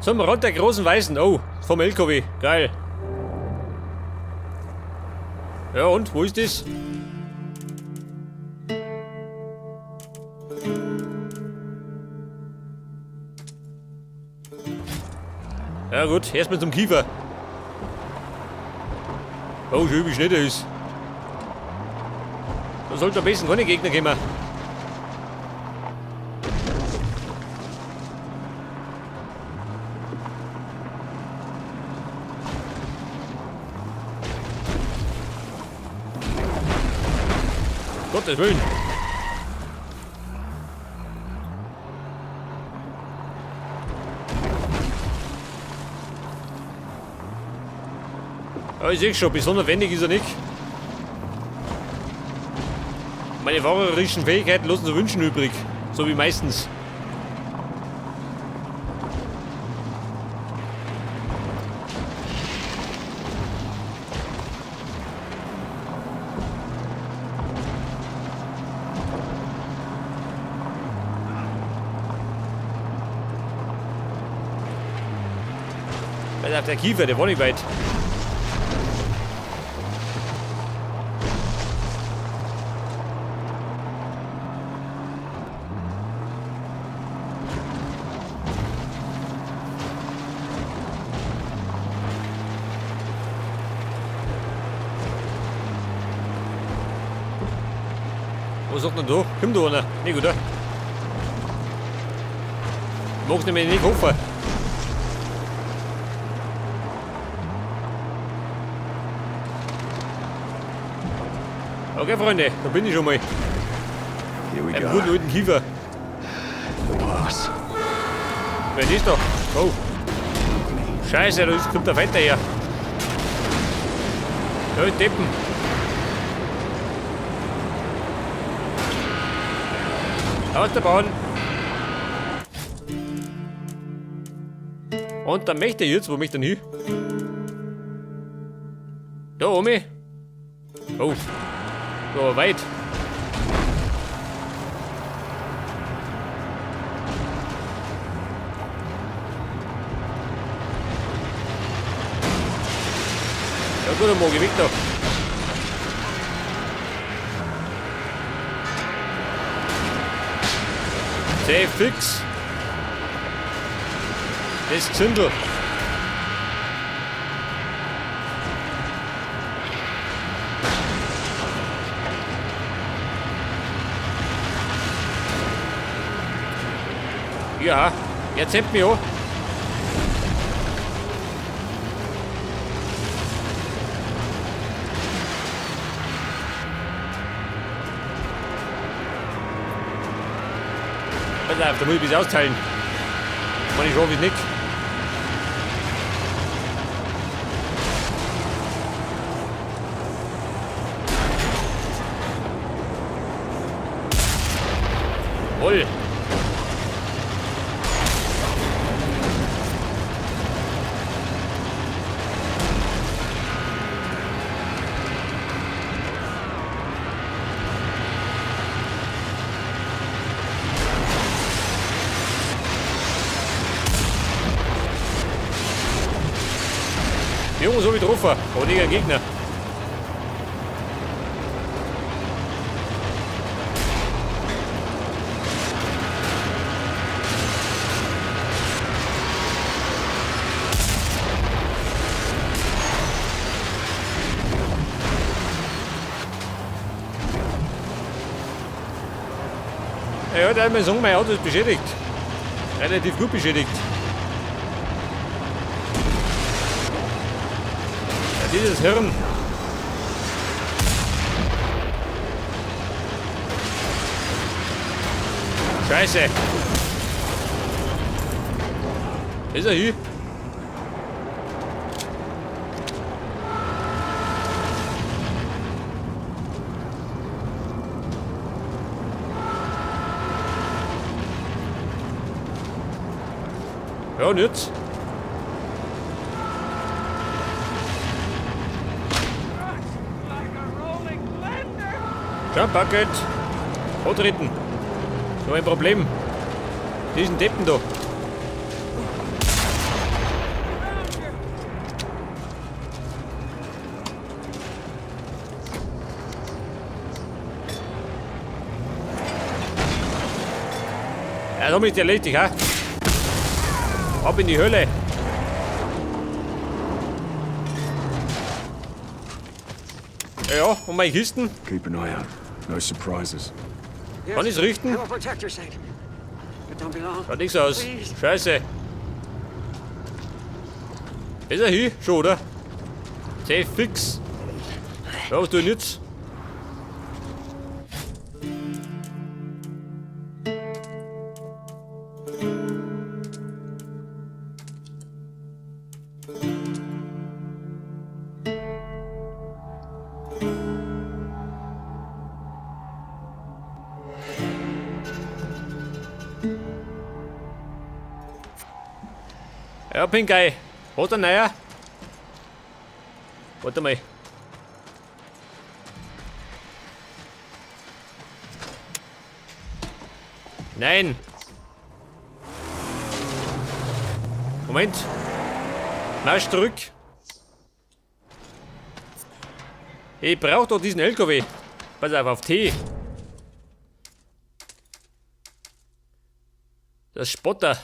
Zum Rand der großen Weißen. Oh, vom LKW. Geil. Ja und? Wo ist das? Ja gut, erstmal zum Kiefer. Oh, schön, wie schnell der ist. Da sollte am besten keine Gegner kommen. Gottes Willen. Ja, ich sehe schon, besonders wendig ist er nicht. Meine fahrerischen Fähigkeiten lassen zu wünschen übrig. So wie meistens. Weil auf der Kiefer, der war nicht weit. Was sagt denn da? Kommt da einer? Nicht, oder? Magst nämlich nicht hoffen. Okay, Freunde, da bin ich schon mal. Here we Beim go. guten alten Kiefer. The boss. Wer ist da? Oh. Scheiße, da kommt der Feind daher. Ja, die Deppen. Aus der Bahn. Und dann möchte ich jetzt, wo möchte ich denn hin? Da oben. Oh. So weit. Ja gut, dann mag ich weg da. Sehr fix. Das Zündel. Ja, jetzt hebt mich an. Pass auf, da muss ich ein bisschen austeilen. Ich meine, ich schaffe es nicht. Voll. Junge, so wie getroffen. Aber nicht ein Gegner. Ja, da einmal sagen, mein Auto ist beschädigt. Relativ gut beschädigt. Ja, dieses Hirn. Scheiße. Ist er hier? Ja, und jetzt? Jump Bucket. Antreten. So ein Problem. Diesen Deppen da. Ja, damit ist erledigt, ha? Ab in die Hölle. Ja, und meine Kisten? Keep an eye out. No surprises. Kann ich's richten? I will protect her, Saint. But don't be long. Schaut nichts aus. Please. Scheiße. Ist er hier? Schon, oder? Safe fix. Ja, was tue ich jetzt? Ja, Pink Eye. Hat er neuer? Warte mal. Nein. Moment. Marsch zurück. Ich brauch doch diesen LKW. Pass auf, auf T. Das Spotter.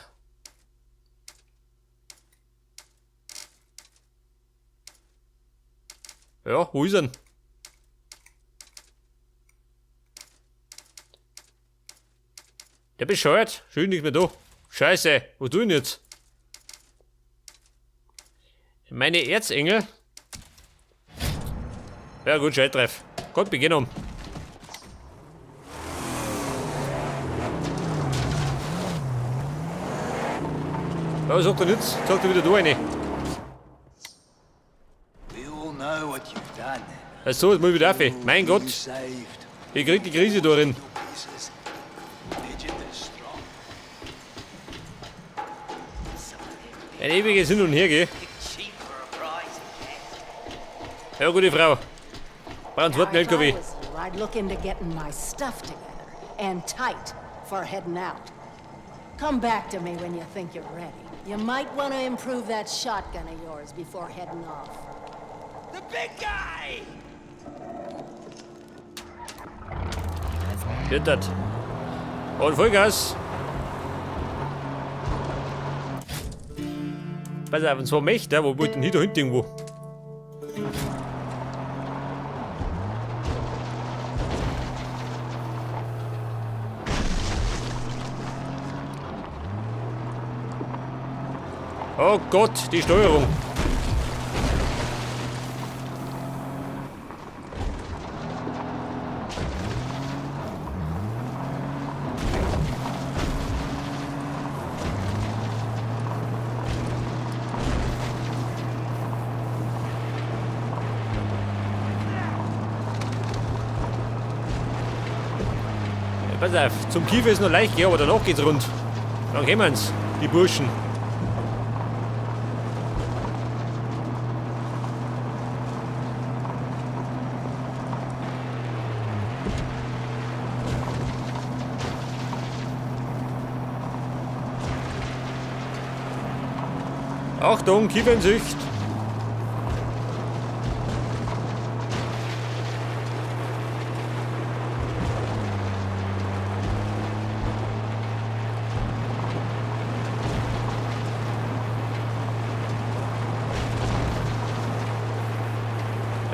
Ja, wo ist er denn? Der bescheuert. Schön nicht mehr da. Scheiße, was tue ich denn jetzt? Meine Erzengel. Ja gut, Scheißtreff. Gott, beginn um. Ja, sagt er nichts. Sagt er wieder da rein. We all know what you've done. Ach so, jetzt muss ich wieder auf. Mein Who Gott, you saved. ich krieg die Krise da drin. Your pieces. Legend is strong. Ein ewiges Hin und Her, gell? Cheap for a prize. Ja, gute Frau. Brauch einen zweiten Now, if I LKW. was you, I'd look into getting my stuff together and tight for heading out. Come back to me when you think you're ready. You might want to improve that shotgun of yours before heading off. The big guy! Wird das. Und Vollgas. Pass auf, und zwar Mächte, wo wollt denn hier da hinten irgendwo? Oh Gott, die Steuerung. Pass auf, zum Kiefer ist noch leicht, gell, aber danach geht's rund. Dann kämen's, die Burschen. Achtung, Kiefer in Sicht.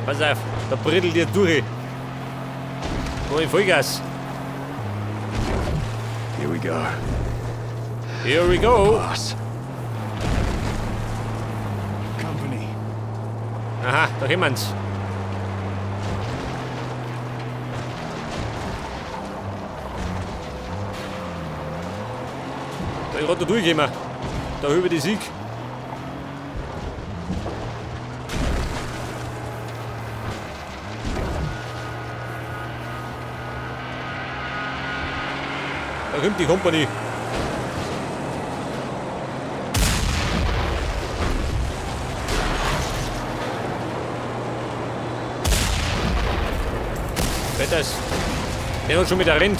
Pass auf, da brittelt ihr durch. Komm in Vollgas. Here we go. Here we go. Boss. Company. Aha, da kommen's. Da ich grad da durchgekommen. Da über die Sieg. Da kommt die Kompanie. Wetters. Der hat schon wieder rennt.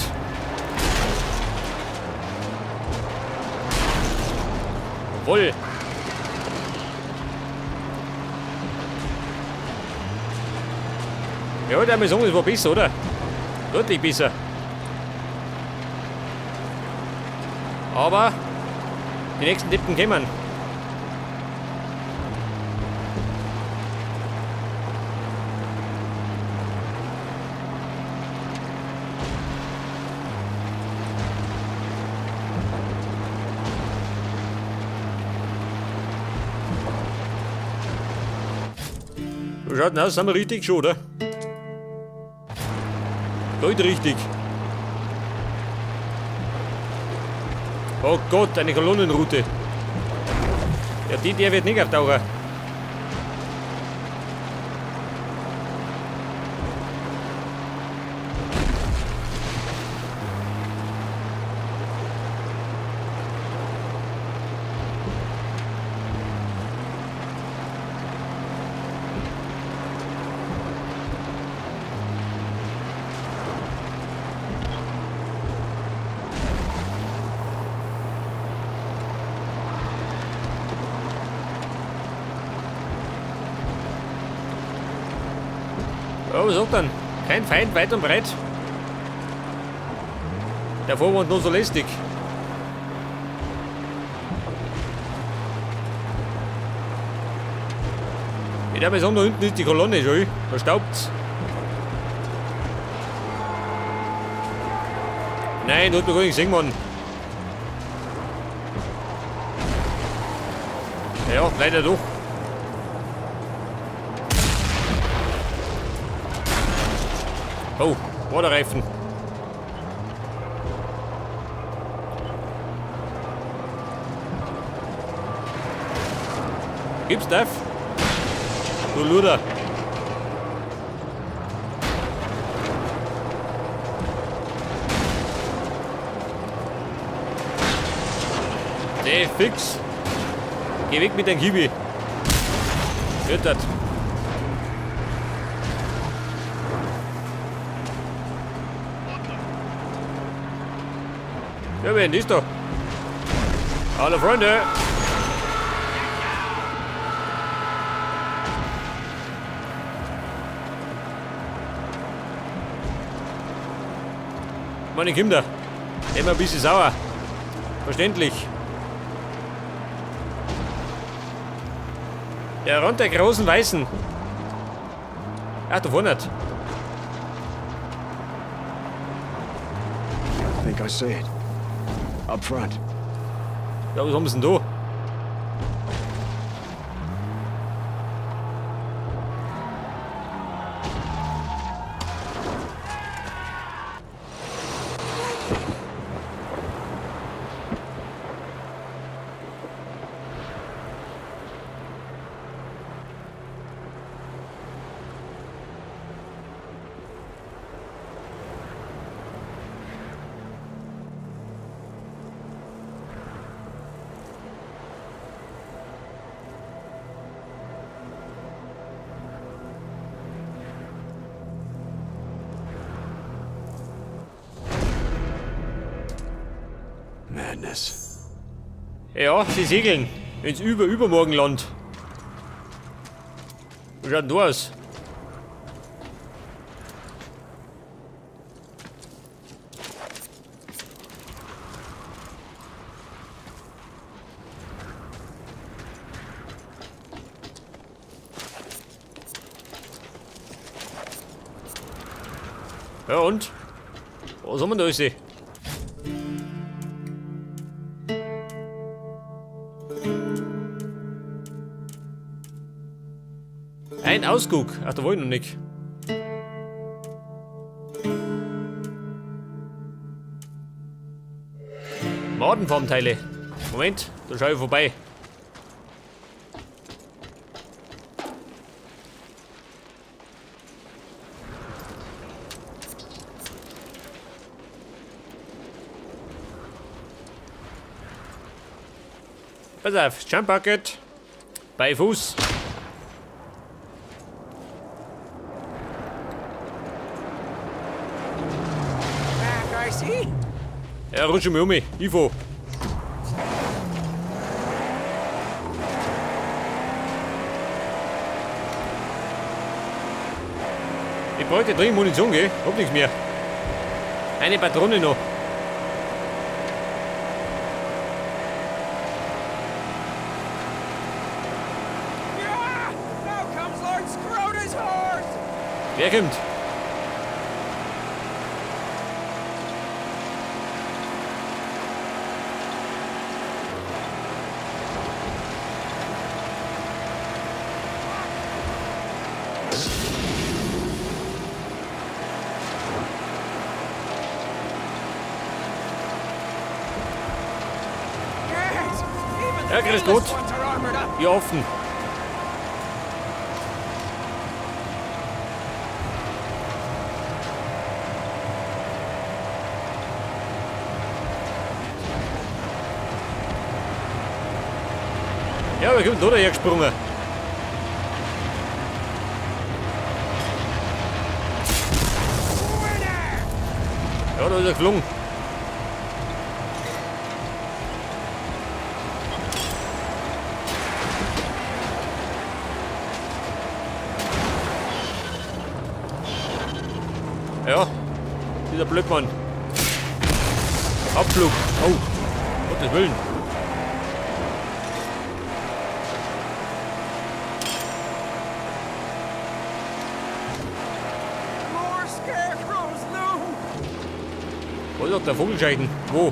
Jawohl. Ja, der Amazon ist war besser, oder? Deutlich besser. Aber die nächsten Deppen kommen. Wie schaut denn aus? Sind wir richtig schon, oder? Gold richtig. Oh Gott, eine Kolonnenroute. Ja, die, der wird nicht auftauchen. Ja, was sagt dann? Kein Feind weit und breit. Der Vorwand nur so lästig. Ich darf mal sagen, da hinten ist die Kolonne schon. Da staubt's. Nein, da hat man gar nicht gesehen, Mann. Ja, leider doch. Oh, Vorderreifen. Gib's darf? Du Luder. Nee, fix. Geh weg mit deinem Kiwi. Wird das. Ja, wer ist da? Hallo Freunde! Meine Kinder, immer ein bisschen sauer. Verständlich. Der Rand der großen Weißen. Ach, da vorne. I think I see it. Up front. Ja, was haben sie denn da? Madness. Ja, sie segeln ins Über-Übermorgenland. Wie schaut denn da aus? Ja und? Was haben wir da alles? Ein Ausguck. Ach, da wollte ich noch nicht. Madenfarmteile. Moment, da schau ich vorbei. Pass auf, Jump Bucket. Bei Fuß. Back, I see. Ja, rutsch mal um mich. Ivo. Ich bräuchte dringend Munition, gell? Hab nichts mehr. Eine Patrone noch. Scrotus horse! Wer kommt? Yes! Even the Ja, grüß tailless Gott. ones are armored up. Hier offen. Ja, wer kommt da dahergesprungen? Ja, da ist er geflogen. Ja, dieser Blödmann. Abflug. Oh, Gottes Willen. More scarecrows, Lou! Wo ist auch der Vogelscheichen? Wo?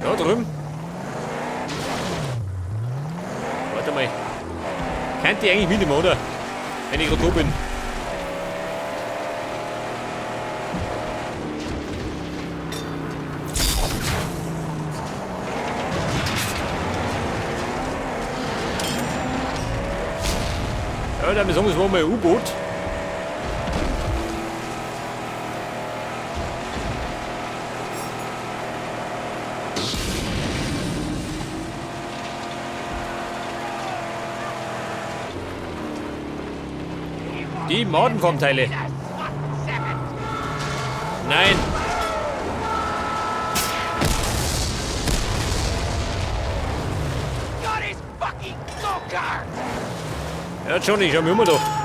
Ja, drüben. Warte mal. Könnt ihr eigentlich mitnehmen, oder? Wenn ich gerade da bin. Ja, da sagen, es war mal ein U-Boot. Die Madenformteile. Nein. Got his fucking go-kart! Ja, Johnny, schau mich um da.